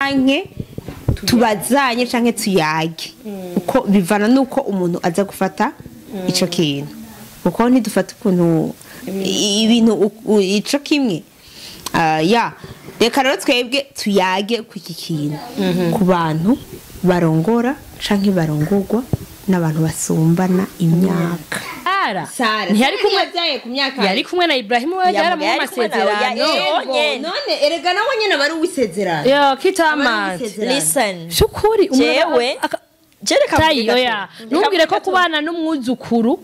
Canke tubazanye canke tuyage, uko bivana nuko umuntu aza gufata ico kintu, kuko ntidufata ukuntu ibintu ico kimwe. Ya, reka rero twebwe tuyage ku iki kintu, ku bantu barongora canke barongorwa n'abantu basumbana imyaka. Sara Sara ntiyari kumwe yabyaye ku myaka yari kumwe na Ibrahimu, we yari mu Yari kumwe na- masezerano. Yego. Yego, none erega nawe nyene bari uwisezerano. Yo kitamanzi. Listen. Shukuri. Jewe jereka. Tayi oya, ntumbwire ko kubana n'umwuzukuru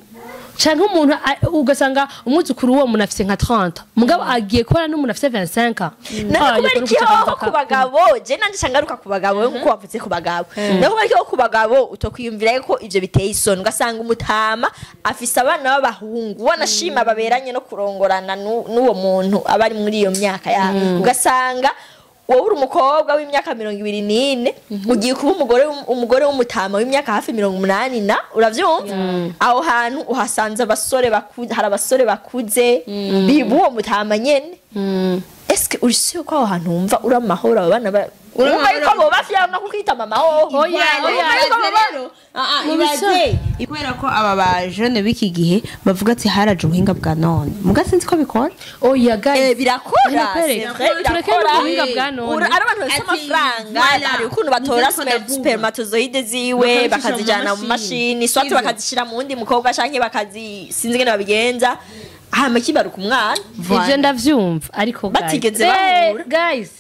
canke umuntu ugasanga umwuzukuru uwo muntu afise nka 30, mugabo agiye kubana n'umuntu afise 25. None kubera iki hoho ku bagabo, je nanje cangaruka ku bagabo nkuko wavuze ku bagabo, none kubera iki hoho ku bagabo utokwiyumvira ko ivyo biteye isoni, ugasanga umutama afise abana b'abahungu wanashima baberanye no kurongorana n'uwo muntu aba ari muri iyo myaka ya, ugasanga wowe uri umukobwa w'imyaka 24 ugiye kuba umugore w'umutama w'imyaka hafi 80, na uravyumva aho hantu uhasanze abasore bakuze, hari abasore bakuze biba uwo mutama nyene. Eske uri sûr ko aho hantu wumva uri amahoro, abo bana Uri wumva amahoro. yuko boba fier no kukwita mama hoho? Oya, oya. Ibaze rero, ibaze kubera ko aba ba jeunes b'iki gihe bavuga ati haraje ubuhinga bwa none, muga sinzi ko bikora. Oya guys. Birakora. Birakwereka. C'est vrai, Tureke birakora. n'ubuhinga bwa none. Ari abantu bafise Ati, amafaranga, voilà. hari ukuntu batora Nivyo ndiko ndavuga. spermatozoïde ziwe Bakazishyira bakazijana mu mu mashini. mashini, soit Ivyo. bakazishira mu wundi mukobwa canke bakazi, sinzi ingene babigenza, hama kibaruka umwana. Ivyo ndavyumva, ariko guys. Batigeze bahura. Guys,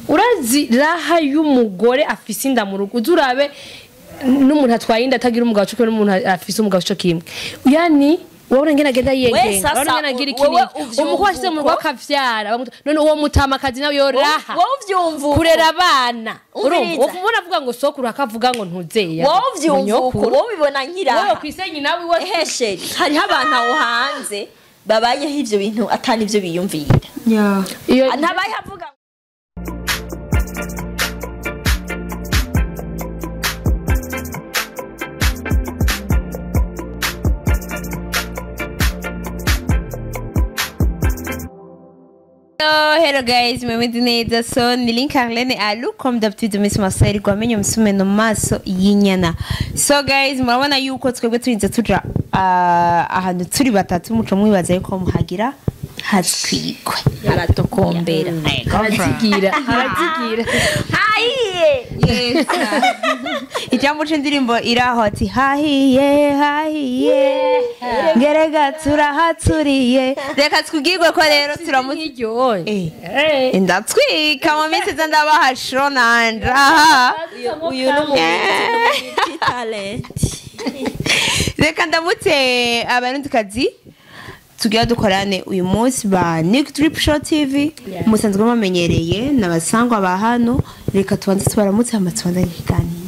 urazi raha y'umugore afise inda mu rugo, uzi urabe n'umuntu atwaye inda atagira umugabo cyo n'umuntu afise umugabo cyo kimwe, yani wowe ngene agenda We, yiyengenga, sasa, urabona ngene agira iki wewe n'iki. uvyumva Umukwe ashize mu rugo uko? akavyara, none uwo mutamakazi nawe yoraha Wowe uvyumva uko? kurera abana, urumva? Umviriza. Ubona avuga ngo sokuru, akavuga ngo ntuzeya. Wowe uvyumva uko? Wowe ubibona nkiraha. Wowe kwisenyi nawe iwe. Ehe chéri, hariho abantu aho hanze babayeho ivyo bintu atari ivyo biyumvira. Iyo Ntabaye avuga. Hello, hello guys, mumeze neza? So ni Link Arlene Alu, comme d'habitude Miss Marcel Gwamenye musumeno maso y'inyana. So guys, murabona yuko twebwe turinze tuja ahantu turi batatu, muco mwibaza yuko muhagira hatwikwe. Haratokombera. Harazigira, harazigira. Hahiye. Yes. Ijambo c'indirimbo iraho ati hahiye hahiye ngerega turahaturiye, reka twigirwe ko rero turamutse. Nk'iryo. Eh. Ndatwika mu minsi iza ndabaha shonanje aha. Uyu ni umu talent. Reka ndamutse abarundikazi tugira dukorane uyu munsi ba Nick Drip Show TV. Musanzwe bamenyereye n'abasangwa ba hano, reka tubanze tubaramutse hama tubandanye ikiganiro.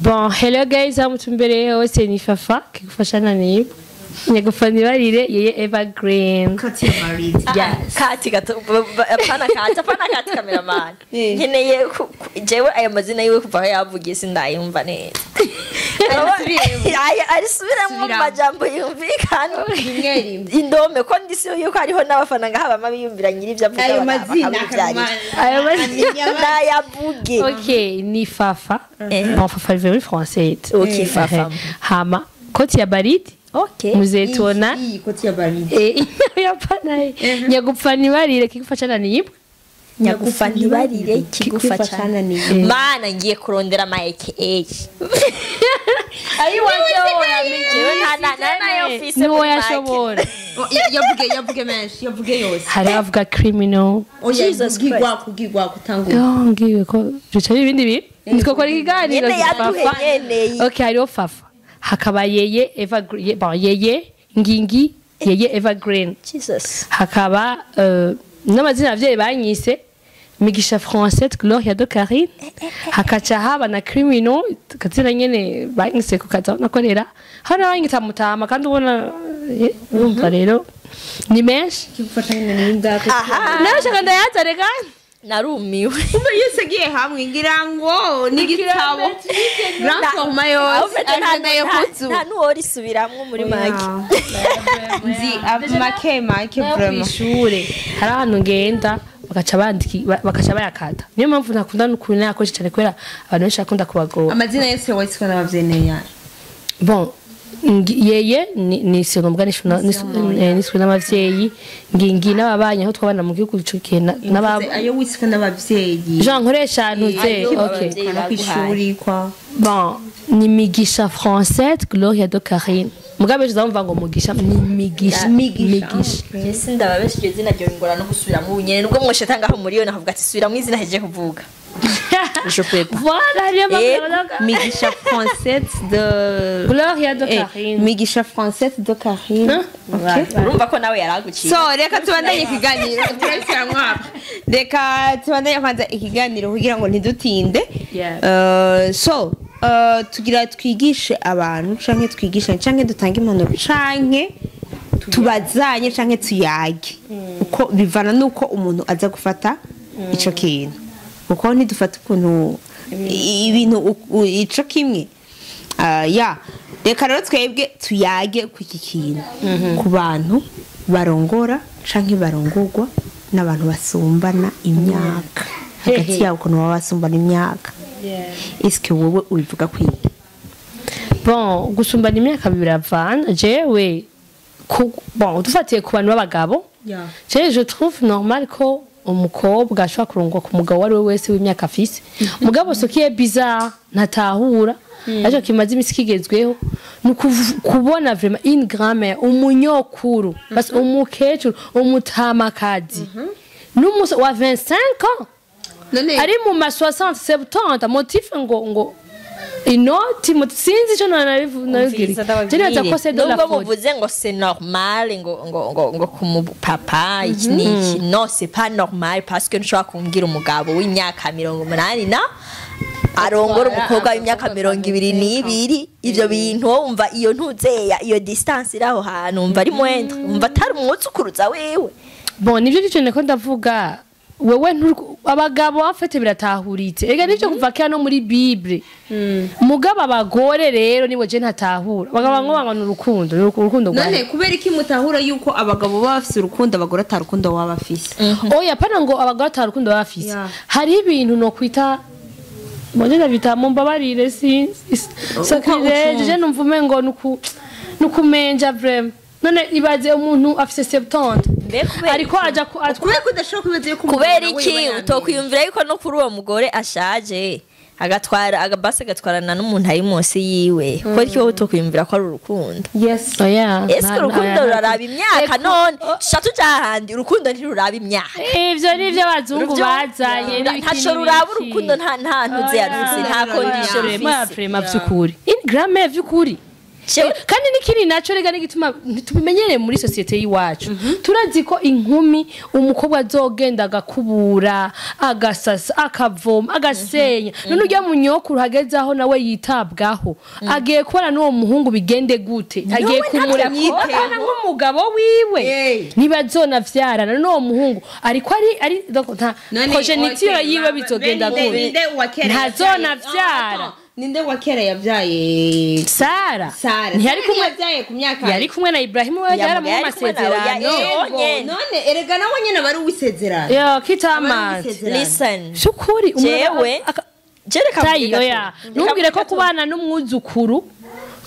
Bon, hello guys, aho mutumbereye hose ni Fafa, kigufasha ni nyagufa nibarire yeye Evergreen. Yes. Kati gato, apana kati, apana kati, cameraman. Eh. Nkeneye jewe aya mazina yiwe kuva aho yavugiye sindayumva neza. Aya arisubiremo mu Subiramo. majambo yumvikana. Rimwe rimwe. Indome ko ndisi yuko hariho n'abafana ngaha bama biyumvira nyiri ivyo avuga. Ayo mazina. Bakabivyarira. Ayo mazina. Nayavuge. Ok, ni Fafa. Eh. Bon, Fafa ni very français. Ok, Fafa. Hama, koti ya baridi. Okay. Muzetona. Iyi koti ya baridi. Eh, yapana. Nyagupfa nibarire kigufasha nibwe. Nyagufa ntibarire kigufa Kigufashana cyane. ni Mana, ngiye kurondera ama aka. Ayi wanje. Jewe nta nayo mfise Niwo muri make. yashobora. Yavuge, yavuge menshi, yavuge yose. Hari avuga criminal. Oya. Jesus. Kugigwa, kugigwa kutangura. Yo, ngiwe ko bica ibindi bintu. Nitwo ikiganiro. Nyene yaduhe Fafa. nyene. Ok, hariho Fafa. Hakaba yeye Evergreen, bon yeye Ngingi, yeye Evergreen. Jesus. Hakaba n'amazina abavyeyi banyise Migisha Français Gloria de Karine, hakaca haba na criminal, kazina nyene banyise ku kazi aho nakorera, hari n'abanyita Mutama, kandi ubona urumva rero ni menshi. Kigufashana ni ngako. Aha. Nashaka ndayazane kandi. Narumiwe. Umva yose agiye hamwe ngira ngo ni igitabo grand format yose agenda yo kuzu. Nta n'uworisubiramwo muri make. Nzi make make vraiment. Kw'ishure hari ahantu ngenda. Bagaca bandiki, bakaca bayakata. Niyo mpamvu ntakunda n'ukuntu nayakoresha cyane, kubera abantu benshi bakunda kubagora. Amazina yose wiswe n'abavyeyi ni yayo? Bon, yeye ni sinombwa niswe n'abavyeyi, ngingi n'ababanyi aho twabana mu gihugu ico gihe n'aba Ayo wiswe n'abavyeyi. Jean nkoresha ntuze. Ayo Okay. abavyeyi no kw'ishuri kwa. Bon, ni Migisha Francette Gloria de Karine. Mugabe ejo uzamva ngo Mugisha ni Migisha. Migisha. Ese ndababesha, iryo zina ryo ngora no gusubiramo ubu nyene, nubwo mwoshe tangaho muri yo navuga ati subiramo izina hejeje kuvuga. Je peux pas. Voilà, niyo mpamvu Migisha Francette de Gloria de Karine. Migisha Francette de Karine. Okay. Urumva ko nawe yaraguciye. So reka tubandanye ikiganiro, turabishyira mwaka. Reka tubandanye kwanza ikiganiro kugira ngo ntidutinde. Yeah. So tugira twigishe abantu canke twigishe canke dutange impanuro canke tubazanye canke tuyage, uko bivana nuko umuntu aza gufata ico kintu, kuko ntidufata ukuntu ibintu ico kimwe. Ya, reka rero twebwe tuyage ku iki kintu, ku bantu barongora canke barongorwa n'abantu basumbana imyaka hagati yabo, ukuntu baba basumbana imyaka. Eske wowe ubivuga kwiga? Bon, gusumbana imyaka biravana. Jewe bon, dufatiye ku bantu b'abagabo, jewe je trouve normal ko umukobwa ashobora kurongwa ku mugabo uwo ari we wese w'imyaka afise. Mugabo ce qui est bizarre, ntatahura ariko kimaze imisi kigezweho, ni kubona vraiment une grand-mère, umunyokuru basi, umukecuru, umutamakazi n'umusore wa 25 ans None ari mu ma 60, 70, motif ngo inoti sinzi ico nabibwira. Je nibaza ko c'est de la Nubwo faute. muvuze ngo c'est normal ngo ku papa iki n'iki, non, c'est pas normal, parce que ntushobora kumbwira umugabo w'imyaka 80 na arongora umukobwa w'imyaka 22. Ivyo bintu wowe wumva iyo ntuzeya, iyo distance iri aho hantu, wumva ari moindre, wumva atari umwuzukuruza wiwe? Bon, nivyo nivyo niko ndavuga. Wewe abagabo en fait biratahuritse ega, nivyo kuva kera no muri Bible. Mugabo abagore rero nibo je ntatahura. Abagabo ngo banga urukundo, ni urukundo rwa None kubera iki mutahura yuko abagabo baba bafise urukundo, abagore ata rukundo baba bafise? Oya, pana ngo abagore ata rukundo baba bafise. Yeah. Hariho ibintu no kwita bonje ndabita, mumbabarire, si sacrilège, je numva umengo nukumenja vraiment. None ibaze umuntu afise 70 Mbe kubera ariko iki? aja Kubera ko udashobora kwibaza yuko Kubera umugabo iki wiwe yamenye. utokwiyumvira yuko no kuri uwo mugore ashaje agatwara agabasi agatwarana n'umuntu ari munsi yiwe, kubera iki wowe utokwiyumvira ko ari urukundo? Yes. Oya. Ese urukundo ruraraba imyaka? None tuca tuja ahandi, urukundo ntiruraba imyaka. Ivyo ni ivyo abazungu bazanye n'ibiki Ntaco ruraba. N'ibiki. Urukundo nta ntuze yarufise, nta condition rufise. Vraiment, vy'ukuri, une grand-mère vy'ukuri. Kandi n'ikindi naco rega n'igituma ntitubimenyereye muri société y'iwacu, turazi ko inkumi, umukobwa azogenda agakubura, agasasa, akavoma, agasenya. None urya munyokuru hageze aho nawe yitabwaho, agiye kubana n'uwo muhungu, bigende gute? Agiye kumureka ntavyamwiteho. nk'umugabo wiwe? Ntibazonavyarana n'uwo muhungu, ariko ari donc nta progéniture yiwe bizogenda gute? Ninde wa kera? Ntazonavyara. Ninde wa kera yavyaye? Sara. Sara. Ntiyari kumwe Yavyaye ku myaka yari kumwe na Ibrahimu, we yari mu Yari kumwe na- masezerano. Yego. Yego, none erega nawe nyene bari uwisezerano. Yo kitamanze. Listen. Shukuri. Jewe, jereka. Tayi, oya, ntumbwire ko kubana n'umwuzukuru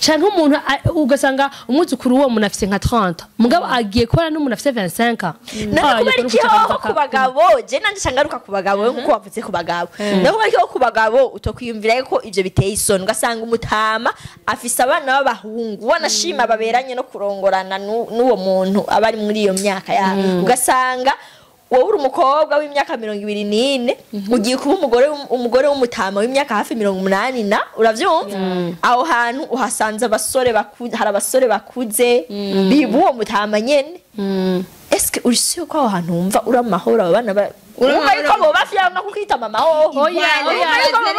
canke umuntu ugasanga umwuzukuru w'uwo muntu afise nka 30, mugabo agiye kubana n'umuntu afise 25 ans. None kubera iki hoho ku bagabo, je nanje cangaruka ku bagabo nkuko wavuze ku bagabo, none kubera iki hoho ku bagabo utokwiyumvira ko ivyo biteye isoni, ugasanga umutama afise abana b'abahungu, wanashima baberanye no kurongorana n'uwo muntu aba ari muri iyo myaka yabo, ugasanga wowe uri umukobwa w'imyaka 24 ugiye kuba umugore w'umutama w'imyaka hafi 80 na, uravyumva? Aho hantu uhasanze abasore bakuze, hari abasore bakuze biba uwo mutama nyene. Eske uri sûr ko aho hantu wumva uri amahoro, abo bana wumva yuko bo bafya no kukwita mama hoho? Oya, oya. Wumva yuko bo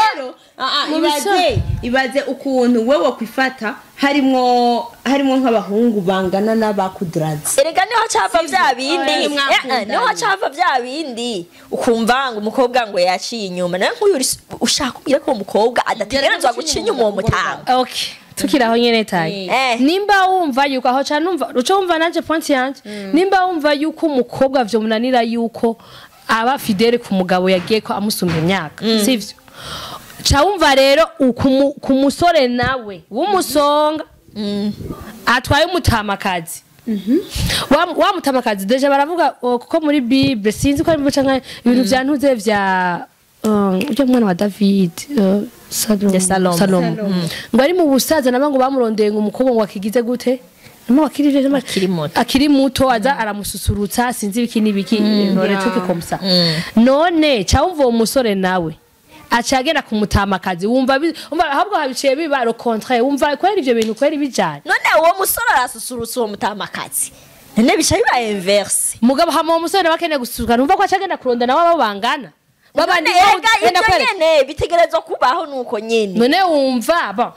Rero ibaze ukuntu wewe wakwifata harimwo nk'abahungu bangana n'abakudurazi. Erega niho hacava vya bindi. Mwakundanye. Niho hacava vya bindi ukumva ngo umukobwa ngo yaciye inyuma nawe. Nk'uyu ushaka kumbwira ko uwo mukobwa adategerezwa guca inyuma uwo mutama? Okay, tukiri aho nyene, tayi, nimba wumva yuko aho cyane, numva uco wumva nanje point yanje, nimba wumva yuko umukobwa vyomunanira yuko aba fidèle ku mugabo yagiye ko amusumba imyaka, sivyo? Ca wumva rero ku musore nawe w'umusonga atwaye umutamakazi, wa mutamakazi déjà baravuga, oh, kuko muri Bible sinzi ko ari canke ibintu vya ntuze vya ujya mwana wa David, Salomo. Ya Salomo. Salomo. Ngo ari mu busaza nabo ngo bamurondeye ngo umukobwa ngo akigize gute. Namo akiri Akiri muto. Akiri muto aza aramususurutsa, sinzi ibiki n'ibiki, none tuke comme ça. None ca wumva uwo musore nawe aca agenda ku mutamakazi, wumva wumva ahubwo habiciye biba le contraire. Wumva kwera ivyo bintu kwera bijanye. None uwo musore arasusurutsa uwo mutamakazi, none bica biba inverse. Mugabo hama uwo musore nawe akeneye gususuruka, numva ko aca agenda kuronda nawe abo bangana babandi. None ega Genda ivyo kwereka. nyene bitegerezwa kubaho nuko nyene. None wumva bon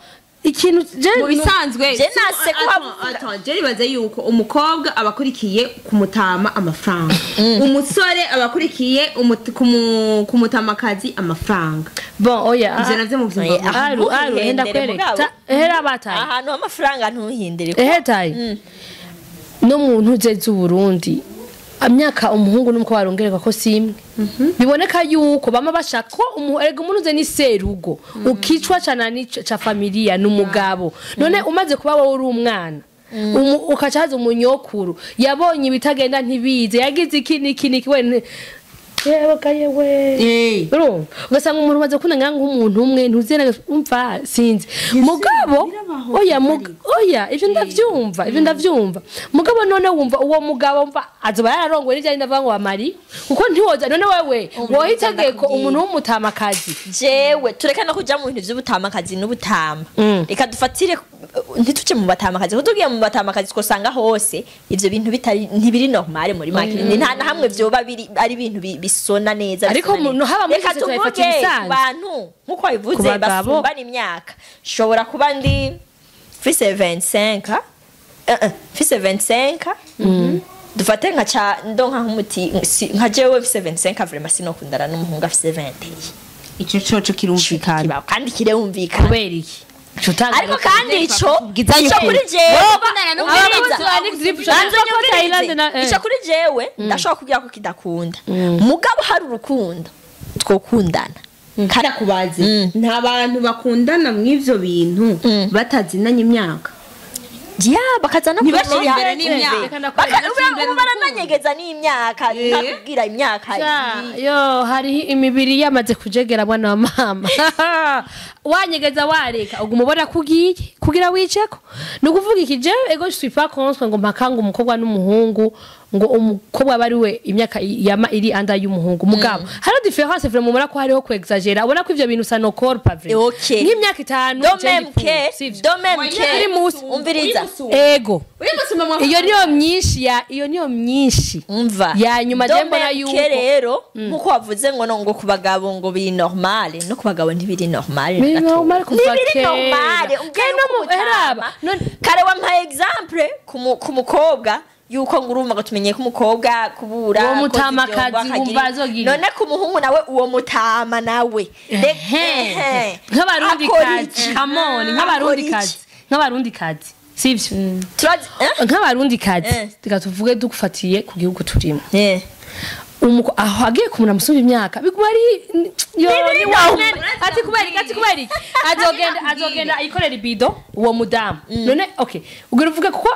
ikintu Mu bisanzwe Je nase kuhavuga. Attends, je nibaza yuko umukobwa aba akurikiye kumutama amafaranga, umusore aba akurikiye ku mutamakazi amafaranga. Bon, oya. Ivyo navyo muvyumva Oya, gute? Aru aru henda ntuhindere kwereka. mugabo. Ehera bataye. Ahantu h'amafaranga ntuhindere. Ehetaye no mu ntuze z'Uburundi, imyaka umuhungu n'umukobwa barongererwa ko simwe, biboneka yuko bama bashaka ko erega umuntu uze ni serugo ukicwa cana ni ca familia ni umugabo. None umaze kuba wowe uri umwana, ukaca haza umunyokuru yabonye ibitagenda ntibize, yagize iki n'iki n'iki, we yewe ga yewe. Urumva ugasanga umuntu umaze kunanga nk'umuntu umwe ntuzena, umva sinzi mugabo. Birabaho. Oya, oya, ivyo ndavyumva, ivyo ndavyumva mugabo. None wumva uwo mugabo mva azoba yararongoye n'ivyo ndavuga ngo wamari kuko ntiwoza. None wewe woha itegeko umuntu w'umutamakazi? Jewe tureka no kuja mu bintu vy'ubutamakazi n'ubutama. Reka dufatire, ntituje mu batamakazi, kuko tugiye mu batamakazi twosanga hose ivyo bintu bitari, ntibiri normale. Muri make ni nta na hamwe vyoba biri ari ibintu bisona neza. Ariko bisona neza. haba muri Reka sosiyete tuvuge bayifata ibisanzwe. ku bantu nk'uko wabivuze Ku bagabo. basumbana imyaka, shobora kuba ndi mfise 25, mfise 25, dufate nka ca ndonka nk'umuti nka jewe mfise 25, vraiment sinokundana n'umuhungu afise 20. Ico coco kirumvikana. Kibaho kandi kirumvikana. Kubera iki? Cutanga Ariko kandi ico Ubwizanye ico ukuri. kuri jewe Wowe ukundana n'umuhungu. Umviriza. Banza unyumvirize. Ico kuri jewe ndashobora kubwira ko kidakunda, mugabo hari urukundo twokundana. Karakubaze, nta bantu bakundana mw'ivyo bintu batazinanye imyaka? Ya, bakaza no Ntibashire kubona imbere n'imyaka. Ubu barananyegeza n'imyaka, ntakubwira imyaka. Yo hariho imibiri yamaze kujegera, mwana wa mama, wanyegeza wareka uguma ubona ko ugiye kugira wiceko. Ni ukuvuga iki? Jewe ego je suis pas contre ngo mpaka ngo umukobwa n'umuhungu, ngo umukobwa aba ari we imyaka yama iri anda y'umuhungu, mugabo hariho différence vraiment, ubona ko hariho kwexagera, ubona ko ivyo bintu ça ne colle pas vraiment. Nk'imyaka 5 Do je ndi même que pour, sivyo? do même que Iri musi. Umviriza. Ego, iyo niyo myinshi ya iyo niyo myinshi Umva. ya nyuma. Do Je mbona même yuko que rero nkuko wavuze ngo no ngo ku bagabo ngo biri normale, no ku bagabo ntibiri normale. Biri Na gato. normale kuva Ntibiri kera. normale. Ubwiye Kandi no yuko eraba, umutama. Kare wampaye exemple ku mukobwa yuko ngo urumva ngo tumenye ko umukobwa kubura Uwo koza mutamakazi ivyombo, akagira wumva azogira. None ku muhungu nawe, uwo mutama nawe Ehe. Nk'abarundi Akora kazi iki? come on, nk'abarundi Akora iki? kazi, nk'abarundi kazi, sivyo? Turazi, eh? Nk'abarundi kazi, reka tuvuge dufatiye ku gihugu turimo, aho agiye kumura musumba imyaka biguma ari yo Ntibiri ni normal. wamene. Ati kubera iki? Ati kubera iki azogenda ayikorera ibido uwo mudamu? None okay, ubwo uvuge kuko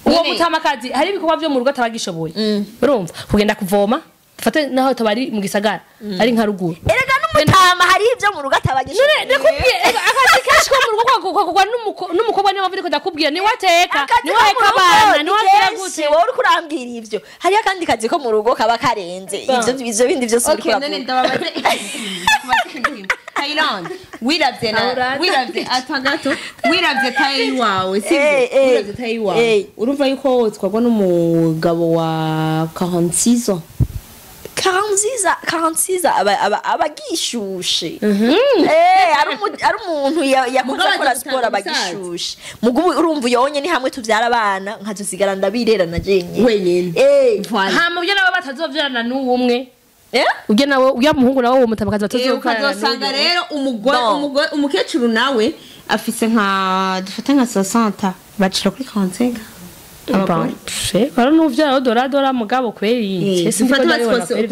uwo mutamakazi hari ibikorwa byo mu rugo atabagishoboye, urumva kugenda kuvoma, dufate naho tabari mu gisagara ari nka ruguru. Erega n'umutama hari ibyo mu rugo atabagishoboye. Ndakubwiye akazi kenshi ko mu rugo kwagurwa n'umukobwa, niyo mpamvu ndiko ndakubwira, niwe ateka, Akazi niwe ko mu aheka rugo abana, ni niwe agira kenshi, gute. Wowe uriko urambwira ivyo, hariyo akandi kazi ko mu rugo kaba karenze ivyo bindi vyose uriko Okay, none uravuga. ndababaze ikintu kimwe. Thailand, wiravye na Ahora. wiravye atagato, wiravye tayi wawe, sivyo? Wiravye tayi wawe, urumva yuko wotwarwa n'umugabo wa 46 ans? 46, 46 aba agishushe. Ari umuntu yakoze Mugabo akora aza siporo, aba gutanga umusaza. agishushe. Mugubu urumva uyonye ni hamwe tuvyara abana nkazosigara ndabirera na jenyine. Wenyine. Eh. Hama ubyo nabo batazovyarana n'uwo umwe, Eh? ubyo nawe ujya muhungu nawe uwo mutamakazi batazovyarana. Ukazosanga rero umugore Bon. umugore umukecuru nawe afise nka dufate nka 60, bacira kuri 45. Abagore. Baro n'uvyara dora mugabo kweri. Dufate basi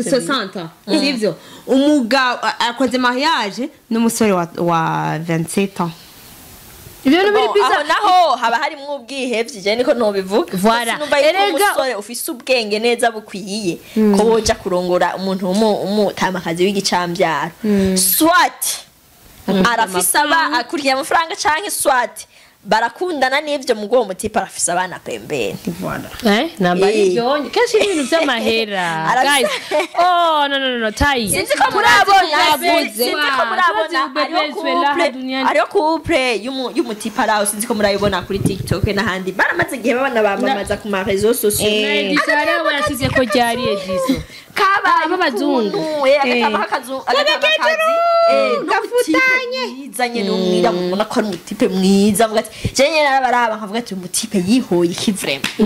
60 sivyo umugabo akoze mariage n'umusore wa 27 ans. Ibyo bintu biri biza aho naho haba harimo ubwihevye je niko nobivuga. Voilà. Erega umusore ufise ubwenge neza bukwiye ko boja kurongora umuntu umutamakazi w'igicambyaro swat arafise aba akuriye amafaranga canke swat barakundana n'ivyo mugo mutipa arafise abana pembeni. Voilà. Namba ivyo kenshi ibintu vy'amahera guys. Oh no tai. Sinzi ko murabona ariyo couple y'umutipa raho sinzi ko murayibona kuri TikTok n'ahandi baramaze igihe babana bamamaza ku ma réseaux sociaux. Edisara barasize ko ryari Ediso. Kabaye abazungu agatama kakazu gafutanye yizanye n'umwira mubona ko ari umutipe mwiza avuga ati je nyene arabaraba nkavuga ati umutipe yihoye iki vraiment.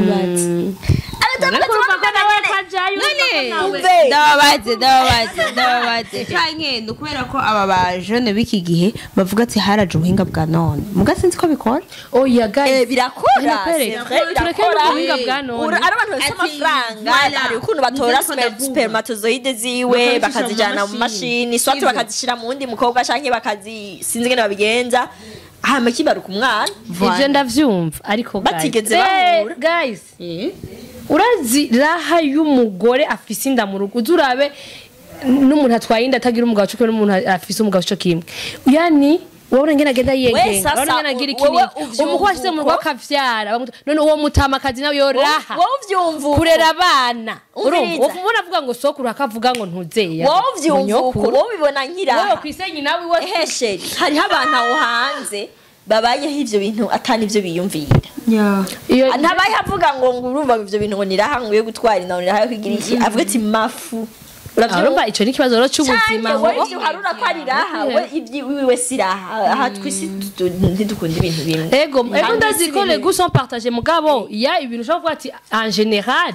Ndababaze canke ni ukubera ko aba ba jeune b'iki gihe bavuga ati haraje ubuhinga bwa none muga sinzi ko bikora. Oya guys birakora birakora ubuhinga bwa none ari abantu bafite amafaranga hari ukuntu batora spermatozoide ziwe bakazijana mu mashini swati bakazishira mu wundi mukobwa canke bakazi sinzi ngene babigenza hama kibaruka umwana. Ivyo ndavyumva ariko batigeze bahura guys. Urazi raha y'umugore afise inda mu rugo uzurabe n'umuntu atwaye inda atagira umugabo cyo n'umuntu afise umugabo cyo kimwe yani wabona ngena agenda yiyengenga wabona ngena agira ikini umukwe ashize mu rugo akavyara none uwo mutamakazi nawe yoraha wowe uvyumva kurera abana urumva ubona avuga ngo sokuru akavuga ngo ntuzeya wowe uvyumva wowe ubibona nkiraha wowe kwisenyi nawe iwe eheshe hariho abantu aho hanze babayeho ivyo bintu atani ivyo biyumvira. Ntabaye avuga ngo ngurumva ivyo bintu ngo niraha ngo yo gutwara inda niraha kwigira iki avuga ati mafu. Urumva ico ni kibazo rero cy'ubuzima aho wowe ivyo harura ko ari raha we ibyiwiwe siraha aha twisi ntidukunda ibintu bimwe. Ego ndazi ko les goûts sont partagés mugabo ya ibintu ushobora kuvuga ati en général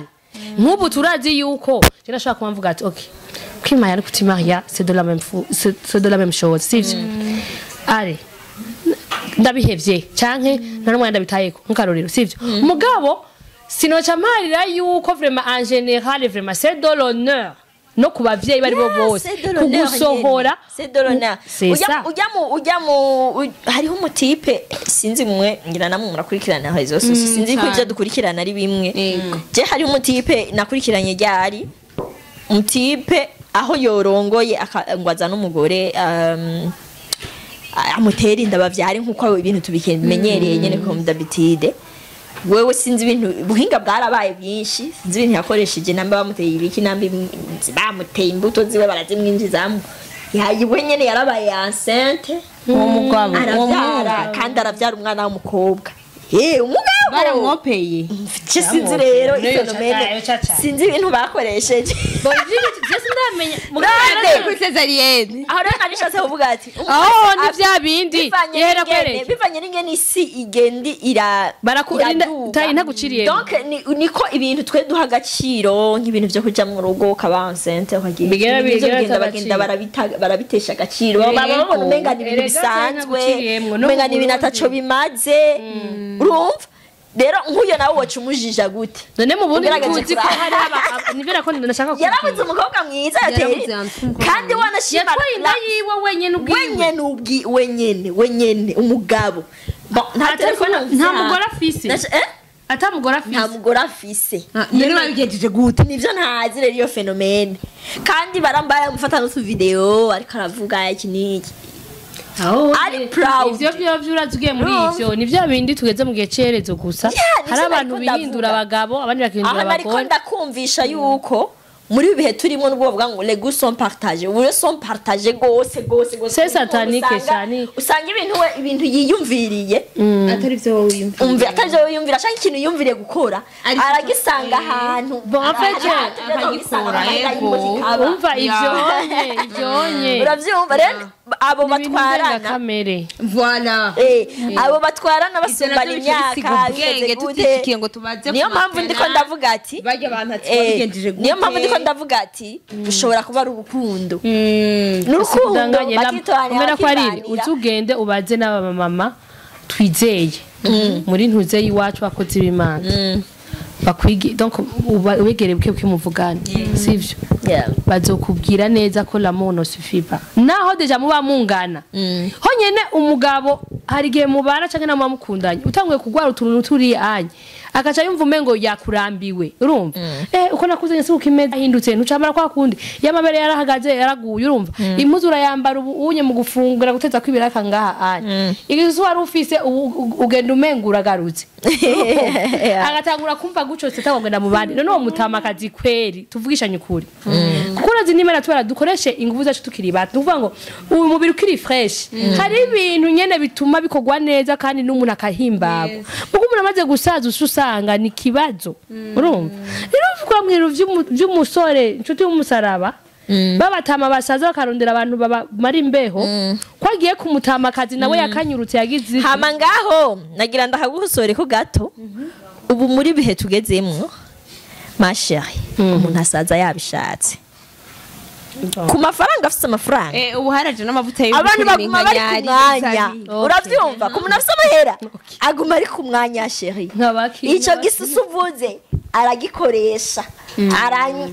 nk'ubu turazi yuko je nashaka kuba mvuga ati okay kwimaya no kutimaria c'est de la même c'est de la même chose sivyo allez ndabihevye canke nta n'umwanya ndabitayeko nkarorero sivyo mugabo sinoca mparira yuko vraiment en général vraiment c'est de l'honneur no ku bavyeyi bari bo bose kugusohora c'est de l'honneur ujya mu hariho umutipe sinzi mwe ngira namwe murakurikirana réseaux sociaux sinzi ko ivyo dukurikirana ari bimwe je hariho umutipe nakurikiranye ryari umutipe aho yorongoye ngwaza n'umugore amutera inda bavyare nkuko ibintu tubimenyereye nyene comme d'habitude wewe sinzi ibintu buhinga bwarabaye bwinshi sinzi ibintu yakoresheje namba bamuteye ibiki namba bamuteye imbuto ziwe barazimwinjizamo yayiwe nyene yarabaye enceinte uwo mugabo aravyara kandi aravyara umwana w'umukobwa umugabo baramwopeye sinzi rero phénomène sinzi ibintu bakoresheje sindamenya kuri césarienne aho rero narishatse kuvuga ati aho ni vya bindi yera kwereke bivanye n'ingene isi igendi ira barakurinda tayi ntaguciriye donc niko ibintu twe duha agaciro nk'ibintu vyo kuja mu rugo ukaba enceinte ukagira bigenda bagenda barabitesha agaciro baba babona umenga ni ibintu bisanzwe umenga ni ibintu ataco bimaze urumva rero nkuyo nawe wacu umujija gute none mu bundi tuzi ko hari aba nivyo nako ndashaka kuvuga yarabuze umukobwa mwiza yateye kandi wanashima yatwaye inda yiwe wenyene ubwiwe wenyene wenyene umugabo nta telefone nta mugore afise ata mugore afise nta mugore afise none babigenjeje gute nivyo ntazi rero iyo phénomène kandi barambaye amufata n'utu video ariko aravuga iki n'iki ari proud ivyo byo urazugiye muri ivyo ni bya bindi tugeze mu gihe cerezo gusa hari abantu bihindura abagabo abandi bakihindura abagore ariko ndakumvisha yuko muri bihe turimo n'ubwo bavuga ngo les goûts sont partagés ubu sont partagés gose gose gose c'est satanique cyane usanga ibintu we ibintu yiyumviriye atari byo wiyumvira umva atari byo wiyumvira ashaka ikintu yiyumviriye gukora aragisanga ahantu bon en fait akagikora umva ivyo onye uravyumva rero abo batwarana voilà abo batwarana basumbana imyaka bigeze tutishikiye ngo tubaze niyo mpamvu ndiko ndavuga ati bajya abantu ati babigenjeje gute niyo mpamvu ndiko ndavuga ati ushobora kuba ari urukundo n'urukundo bakitwanya ko ari uzugende ubaze n'aba mama twizeye muri ntuze iwacu bakozi b'Imana Bakwige donc ubegere buke buke muvugane, sivyo? Yeah. Bazokubwira neza ko l'amour ne suffit pas, naho déjà muba mungana. Honyene umugabo hari igihe mubana canke namwe mukundanye, utanguye kugwara utuntu turi anye, akaca yumva umengo yakurambiwe. Urumva, uko nakuzanye si uko imeze, ahindutse, ntucamara kwa kundi, yamabere yarahagaze, yaraguye. Urumva, impuzu urayambara ubu unye mu gufungura guteza kwibiraka ngaha anye, igisu wari ufise ubu ugenda umengo uragarutse. Agatangura kumva guco sitagenda mu bandi. None uwo mutamakazi kweri, tuvugishanye ukuri, kuko urazi nimera tubara dukoreshe ingufu zacu tukiri bato. Nukuvuga ngo uyu mubiri ukiri fresh, hari ibintu nyene bituma bikorwa neza kandi n'umuntu akahimbagwa. Kuko umuntu amaze gusaza usa usanga ni ikibazo. Urumva rero, uvuga mu bintu vy'umusore, inshuti y'umusaraba, babatama basaza bakarondera abantu bamara imbeho, ko agiye kumutamakazi nawe yakanyurutse, yagize iki? Hama ngaho nagira ndakagusore ko gato. Ubu muri bihe tugezemwo, ma chérie, umuntu asaza yabishatse ku mafaranga, afise amafaranga. Ubu haraje n'amavuta Abantu baguma bari ku mwanya, uravyumva? Ku muntu afise amahera aguma ari ku mwanya, chérie. Nkabaki? Ico gisusu uvuze aragikoresha.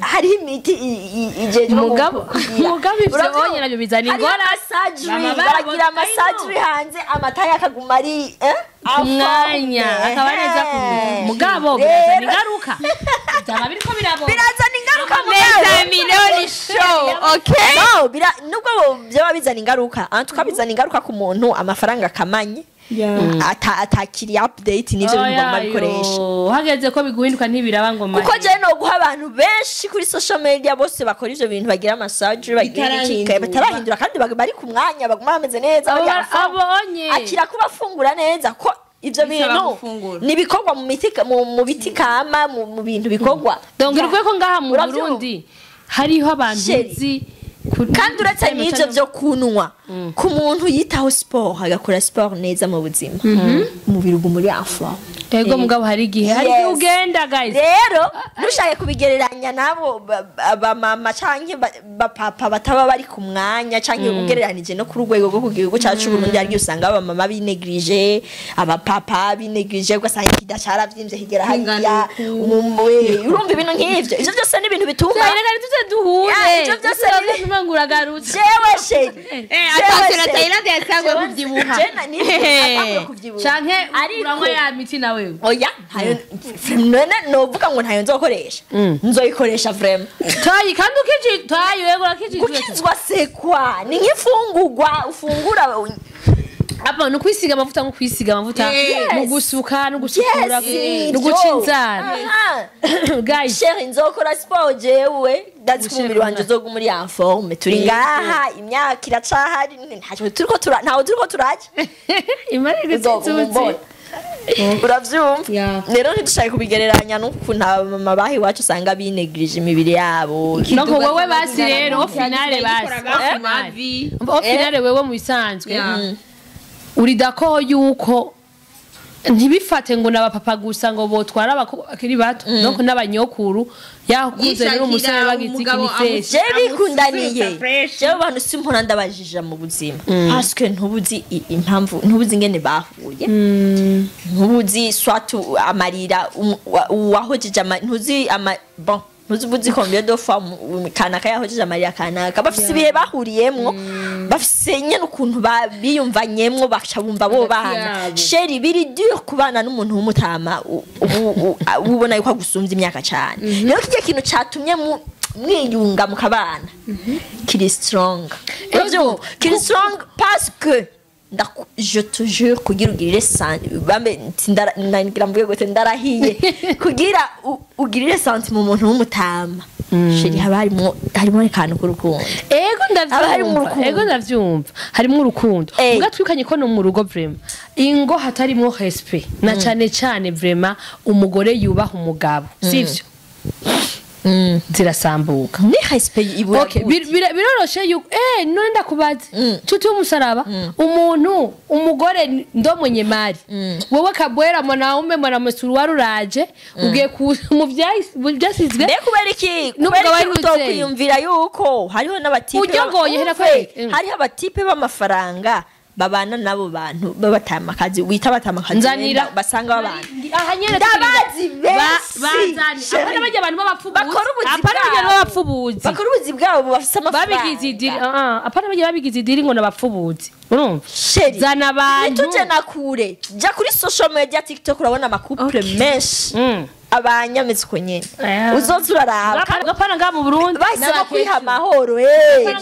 Hariho imiti ijejwe kugira. Mugabo ivyo Uravyumva? onye navyo bizana Hariho ingorane. massage, Bama baragira I know. massage hanze, amata yakaguma ari Ku mwanya, akaba neza ku mugabo birazana ingaruka, byaba biriko birabona. Birazana ingaruka, Meza mugabo. Miliyoni show, okay. No, nubwo byaba bizana ingaruka, en tout cas bizana ingaruka ku muntu amafaranga akamanye, atakiri update n'ivyo bintu baguma bikoresha. Oya, hageze ko biguhinduka ntibiraba ngo Kuko jewe no guha abantu benshi kuri social media bose bakora ivyo bintu, bagira massage, bagira iki, Bitarahindura. batarahindura kandi bari ku mwanya, baguma bameze neza, Abo bari en forme. Abonye Akira kuba afungura neza, ko ivyo Bisaba bintu gufungura. ni ibikorwa mu miti, mu biti kama, mu bintu bikorwa. Donc uvuge ko ngaha mu Uravyumva? Burundi hariho abantu Chérie. uzi Kandi uretse n'ivyo vyo kunwa, ku muntu yitaho sport, agakora sport neza mu buzima, umubiri uguma uri en forme. Ego, mugabo hari igihe Yes. ugenda, guys. Rero ntushake kubigereranya nabo abamama canke bapapa bataba bari ku mwanya, canke ugereranije no ku rwego rwo ku gihugu cacu Burundi, hari igihe usanga abamama binegirije, abapapa binegirije, ugasanga ikida caravyimbye kigera hariya. Urumva, ibintu nk'ivyo, ivyo byose ni ibintu bituma Reka ntituze duhure. Ya, ivyo byose Tuze uragarutse. Jewe chérie, Attention na Thailand yatanguye kubyibuha. Kubyibuha. Canke Ariko- uranywa ya miti nawe? Oya, ntayo none novuga ngo ntayo nzokoresha, nzoyikoresha vraiment. Tayi kandi ukiji tayi wego urakijijwe. Gukizwa sekwa ni nk'imfungurwa ufungura. Apa ni kwisiga amavuta, nko kwisiga amavuta Yes. mu gusuka no gusukura Yes, no guca inzara. Aha. Guys. Chérie, nzokora siporo jewe, ndazi ko umubiri wanje uzoguma uri en forme. Turi ngaha, imyaka iracahari, ntacyo turiko tura, ntaho turiko turaja. Imana Uzoguma igututse. umbona, uravyumva? Yeah. Rero ntidushake kubigereranya n'ukuntu abamama baha iwacu usanga binegirije imibiri yabo. Donc wowe basi rero, au finale basi, au finale wewe mu bisanzwe uri d'accord yuko ntibifate ngo n'abapapa gusa ngo botwara abakobwa bakiri bato, donc n'abanyokuru yakuze rero umusore bagize iki, Yishakira ni fresh. Je bikundaniye. Amususurutsa fresh. Jewe abantu simpora ndabajija mu buzima, parce que ntubuzi impamvu, ntubuzi ingene bahuye, ntubuzi soit amarira uwahojeje ntuzi ama bon, ntuzi ubuzi combien de fois kanaka yahojeje amarira kanaka, bafise ibihe bahuriyemwo, bafise nyene ukuntu biyumvanyemwo, baca bumva bo bana. Yabo. Chérie, biri dur kubana n'umuntu w'umutama ubona yuko agusumvya imyaka cane. Rero kirya kintu catumye mwiyunga mukabana kiri strong. Uravyumva? Kiri strong parce que je te jure, kugira ugirire bambe ndagira mvuge gute, ndarahiye, kugira ugirire sentiment umuntu w'umutama, chérie, haba harimo akantu k'urukundo. Ego. Haba harimo Ndavyumva. urukundo. Ego, ndavyumva, harimo urukundo. Mbwa twikanye ko no mu rugo vraiment ingo hatarimo respect, na cane cane vraiment umugore yubaha umugabo, sivyo, zirasambuka. Ni respect ibura. Okay, biroroshe yuko none ndakubaza, nshuti y'umusaraba, umuntu umugore ndo mwenye mali, wowe kabwera mwanaume mwanaume suruwari uraje ugiye ku mu byasizwe. Mbe kubera iki, N'umugabo kubera iki ari wizeye. utokwiyumvira yuko hariho n'abatipe Uryogoye, hera Umve, kwereke. hariho abatipe b'amafaranga. Babana nabo bantu babatamakazi wita batamakazi Nzanira. basanga babana Aha nyene Ndabazi benshi. Bazani apana bajya abantu b'abapfubuzi, Bakora ubuzi apana bajya bwabo. b'abapfubuzi Bakora ubuzi bwabo bafise amafaranga. Babigize idiri, apana bajya babigize idiri ngo nabapfubuzi, urumva? Chéri, Zana abantu. ntituje na kure, jya kuri social media, TikTok, urabona ama couple menshi abanyameze uko nyene. Uzoza uraraba. Gapana ngaha mu Burundi. Bahisemo kwiha amahoro,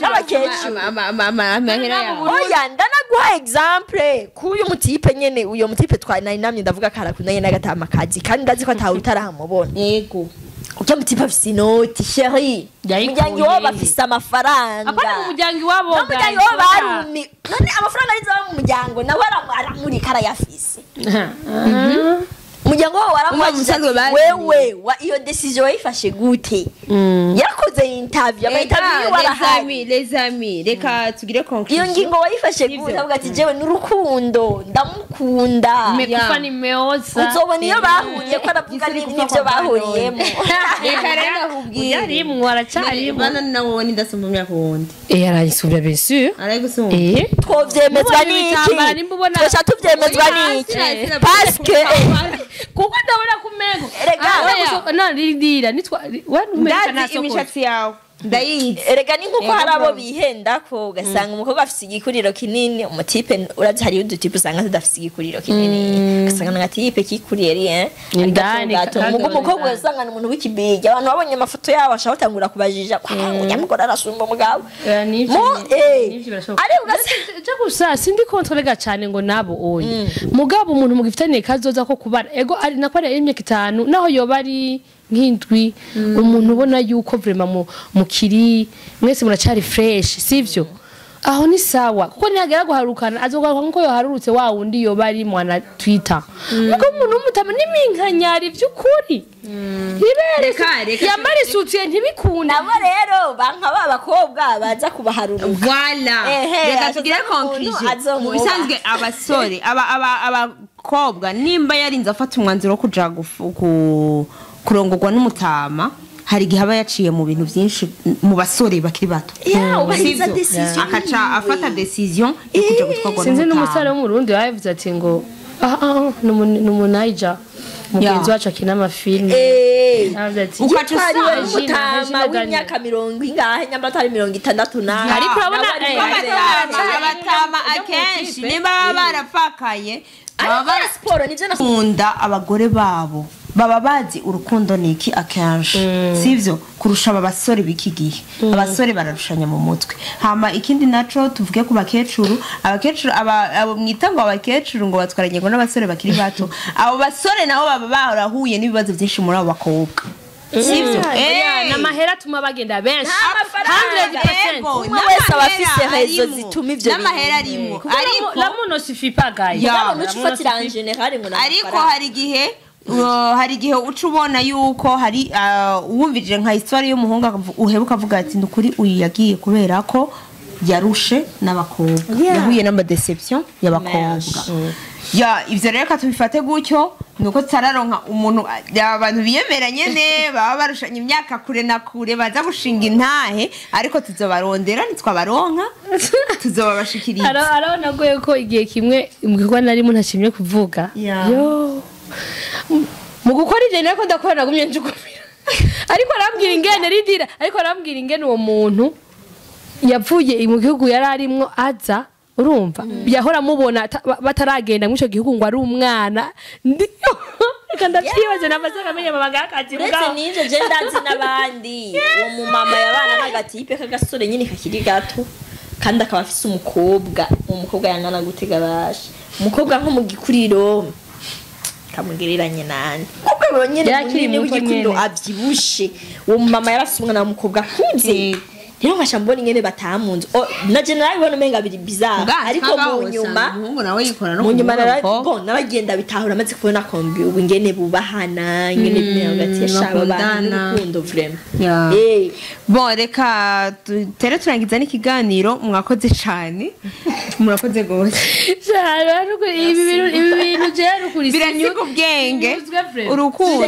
n'abakecuru. Amahera yawe. Oya, ndanaguha example k'uyu mutipe nyene, uyo mutipe twa nari namye ndavuga ko arakundanye n'agatamakazi, kandi ndazi ko atawe utarahamubona. Yego. Ujya mutipe afise inoti, chéri. Yayikuye. Umuryango iwabo bafise amafaranga. Apana mu muryango iwabo. N'umuryango iwabo barumi none amafaranga arizo aba mu muryango nawe aramurika arayafise. Umuryango wawe waramubajije Musanzwe ati, barumye. Wewe iyo decision wayifashe gute? Yarakoze interview, ama interview Les warahari. amis, les amis, reka tugire Iyo conclusion. ngingo wayifashe gute? Avuga ati jewe n'urukundo ndamukunda. Nimekufa nimeoza. Uzobona iyo bahuriye ko aravuga Isi iri kufa n'ibyo kwa bahuriyemo. Reka rero ndakubwire. Yarimwo aracarimwo. Bana nawe ndasumba imyaka wundi. Arayisubira, bien sûr. Arayigusumba. Twovyemezwa Mubona ibitambara, n'iki? nimba ubona- Twoca tuvyemezwa Oya, n'iki? sina- Paske Kuko ndabona kumengo Erega. na rindira nitwa we numenya Ndazi imishatsi yawe. Ndayizi. Erega ni nkuko Ego, hari abo bro. bihenda ko ugasanga umukobwa afise igikuriro kinini, umutipe urazi hariyo udutipe usanga tudafise igikuriro kinini, ugasanga n'agatipe kikuriye rien. Indani, Mugo umukobwa usanga ni umuntu w'ikibigi, abantu babonye amafoto yabo bashaka batangura kubajija nyamugore arasumba umugabo mu ariko ugasanga Je gusa sindi contrôle cyane ngo nabo oye mugabo umuntu mugifitaniye kazoza ko kubara ego ari nako ari imyaka 5 naho yoba ari nk'indwi, umuntu ubona yuko vraiment mukiri mwese muracari fresh, sivyo? Aho ni sawa kuko nihagera guharukana azogaruka nkuko yoharurutse wa wundi yoba ari mwana Twitter, kuko umuntu w'umutama n'iminkanyari vy'ukuri ibere Reka, reka. yambara isutiye ntibikunda. Nabo rero banka ba bakobwa baza kubaharuruka. Voilà. Ehe, Reka tugire azoza umuntu conclusion. azomuba. Mu bisanzwe abasore, aba abakobwa nimba yarinze afata umwanzuro wo kuja kurongorwa n'umutama, hari igihe aba yaciye mu bintu byinshi mu basore bakiri bato. Yeah, ubahiriza Sivyo? decision Akaca yiwe. afata decision yo kuja gutwarwa Sinzi n'umusore n'umutama. w'umurundi yavuze ati ngo ni umunayija mugenzi wacu akina amafilme. Yavuze ati Ukaca Yitwariwe usanga n'umutama Regina, Regina w'imyaka mirongo ingahe, nyamba atari 60 na Ariko urabona, Nawe ari Abatama, abatama akenshi nimba baba barapfakaye baba Arakora siporo nivyo na bakunda abagore babo, baba bazi urukundo ni iki akenshi, sivyo? Kurusha aba basore b'iki gihe, abasore bararushanya mu mutwe. Hama ikindi naco tuvuge ku bakecuru, abakecuru abo mwita ngo abakecuru ngo batwaranye ngo n'abasore bakiri bato, abo basore nabo baba barahuye n'ibibazo byinshi muri abo bakobwa, sivyo? Oya, ni amahera atuma bagenda benshi. Amafaranga. 100%. Ego, Umwe wese aba afise n'amahera raison arimwo. zituma ivyo N'amahera bintu. arimwo. Kuko Ariko l'amour ne suffit pas, guys. Ya. Mugabo ntuce ufatira en général ngo ni Ariko amafaranga. hari igihe uca ubona yuko hari uwumvirije nka histoire y'umuhungu uhebuka avuga ati nukuri uyu yagiye kubera ko yarushe n'abakobwa, yahuye n'ama déception y'abakobwa. Ya, ivyo rero reka tubifate gutyo, nuko tutararonka umuntu, abantu biyemera nyene baba barushanya imyaka kure na kure baza gushinga intahe, ariko tuzobarondera, nitwabaronka tuzobabashikiriza. Arabona goye ko igihe kimwe mu gikorwa narimo ntashimye kuvuga. Yeah. Yo. Mu gukora ivyo nariko ndakora nagumye njukumira, ariko arambwira ingene ridira, ariko arambwira ingene uwo muntu yavuye mu gihugu yari arimwo aza, urumva yahora amubona bataragenda muri ico gihugu ngo ari umwana. Reka ndavyibaze namaze akamenya amabanga y'akazi Uretse mugabo. n'ivyo, je ndazi n'abandi, uwo mumama yabana n'agatipe k'agasore nyine kakiri gato, kandi akaba afise umukobwa. Uwo mukobwa yangana gutega basha umukobwa nko mu gikuriro kamugereranye nande, umukobwa nyene Yari akiri munini muto w'igikuriro nyene. avyibushe. Uwo mumama yari afise umwana w'umukobwa akuze, rero nkaca mbona ingene batamunze. Na je narabibona umenga biri bizarre, ariko mu nyuma umuhungu nawe yikora no mu nyuma ku mukobwa. bon, naragenda bitahura amaze kubona kombi ubu ingene bubahana, ingene bimera hagati ya shaba abantu Bakundana. n'urukundo vraiment. Yeah. Bon, reka dutere turangiza n'ikiganiro. Mwakoze cyane, murakoze rwose. Ibi bintu jewe nukuri Birasiga ubwenge. Sinyuzwe vraiment. Urukundo.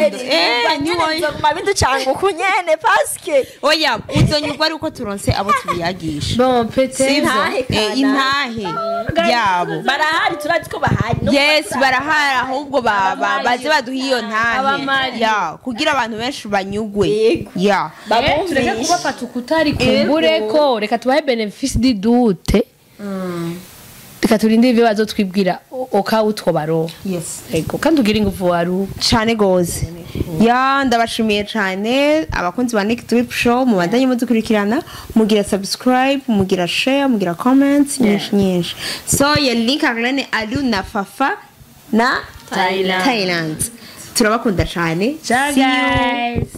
Ni wowe. Nzoguma biducanga uku nyene paske Oya, uzonyurwa ari uko turonse abo tubiyagisha. Bon, peut-être. Sivyo? Intahe kana. Intahe yabo. Barahari, turazi ko bahari. No Yes, kuba barahari, ahubwo baze baduha iyo ntahe Abamari. ya kugira abantu benshi banyugwe. Yego. Ya. Tureke Babumvishe. kubafata ukutari, kumbure ko reka tubahe bénéfice du doute, reka turinde ibyo bazotwibwira okawu baronka. Yes. Ego, kandi ugire ingufu waru. Cane gose. Ya, ndabashimiye cane abakunzi ba Nick Drip Show, mubandanye mudukurikirana, mugira subscribe, mugira share, mugira comments nyinshi nyinshi. So ya Link Arlene, Alu na Fafa na Thailand. Thailand, turabakunda cane. Ciao See you. guys.